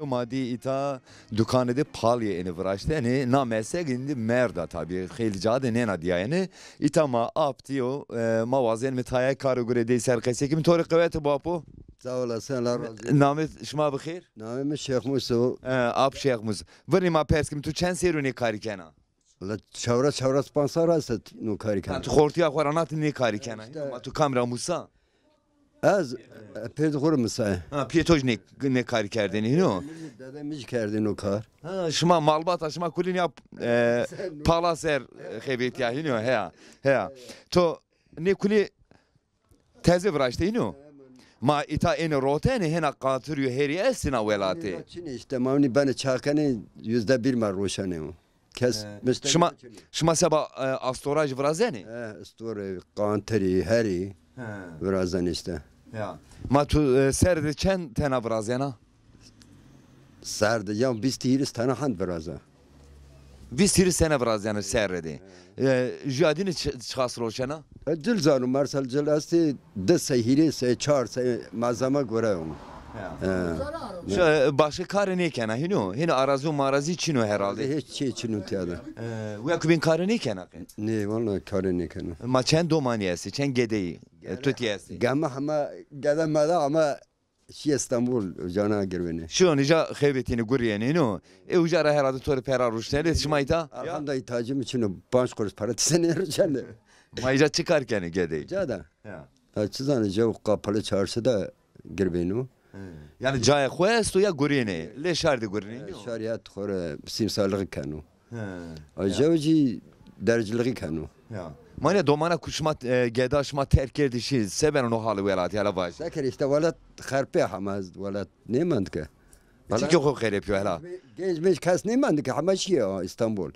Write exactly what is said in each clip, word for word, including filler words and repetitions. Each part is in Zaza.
Ma dî îta dukanê de palîyê ênê viraştene, na meslek îndî merda tabî, xeylê ca de nêna dîyayene. Îta ma aptîyo, e, ma wazenîme tayê karo gure dey ser qesey kîme. To rê qewete bo apo. Sağ olasın, Allah razı olsun. Namê şima bi xêr? Namê mi Şêx Mus o. E, ap Şêx Mus. Virnî ma pers kîme, tu çend serrî nê karî kena? La çewres, çewres panc serr est no karî kena. Ha, tu xortîya xo ra nat nê karî kena. Îşte. Ma tu kamî ra musa? Ez, e, pêrd xo ra musa. Ha, pîyê to jî nê, nê karî kerdêne, hîno? Dede mi jî kerdêne o kar. Ha, şima malbata şima kulî nîya, e, pala ser, e, xebetîya, hîno, heya, heya. To nê kulî teze viraşte, hîno? Ma îta ênê rotene, hêna qatirî û herî estê na welatê? Çinê îşte, ma winî benê çakenê, yüzde bir ma roşenê o. Kes, e, müşteri şima, çinê. Şima seba, e, astora jî virazenê? E, astorê, qantirî, herî. He. Virazenê îşte. Ya. Ma tu, e, serre de çend tena virazena? Serre de ya vîst hîris tena hend viraza. Vîst hîris tena virazena serre de. E, jûya dîne çi-, çiqas roşena? E, cil zano, mersel cil estê, di sey, hîrê sey, çar sey, malzeme gore o. Ya. E. Şi, e, başka karê nêkena, hîno? Hîno arazî û marazî çin o herhalde. Hiç şey çin o tîya de. E, wekî bîn karê nêkena qe? Nê, vallahi karê nêkena. Ma çend domanî estê, çend gedeyî, e, tutî estê? Gama hema gede mede ama şî Îstanbul, cana girwenê. Şîyo nîja xebetînê, gurîyenê, hîno? E, uca ra herhalde to rê pera ruşnenê, şima îta? Elhamdulillah, îhtiyacım için o, panc kuruş para tîse nêruşenê. Ma îca çi kar kenê gedeyî? Îca da. Ya. Ha, çi zanê, jew Kapalı Çarşı da girvêno. He. Yanî cayê xo esto ya gurîyenê? Lê şar de gurîyenê? He, şarî het xo rê sîmsarlixî keno. He. A, ya, jew jî dercilixî keno. Ya. Ma nê domana ku şima, e, geda şima terk kerdî şî, se beno no halê welatî, hela vajî? Se kerê îşte welat xerpê, hema welat nêmend ke. Çikê xo xerepîyo hela? Genc menc kes nêmend ke, hema şîye, a, Îstanbul.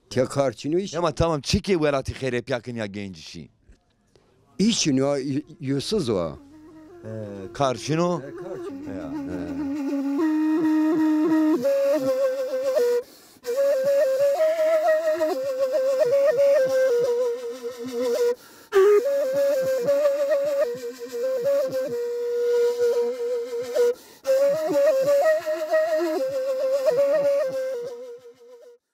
Tîya kar çin o, îş. Ama tamam, çikê welatî xerepîya ke nîya genc şî? Îş çin o, y-, yusuz o. E, kar çin o? E, kar çin o. Ya. E.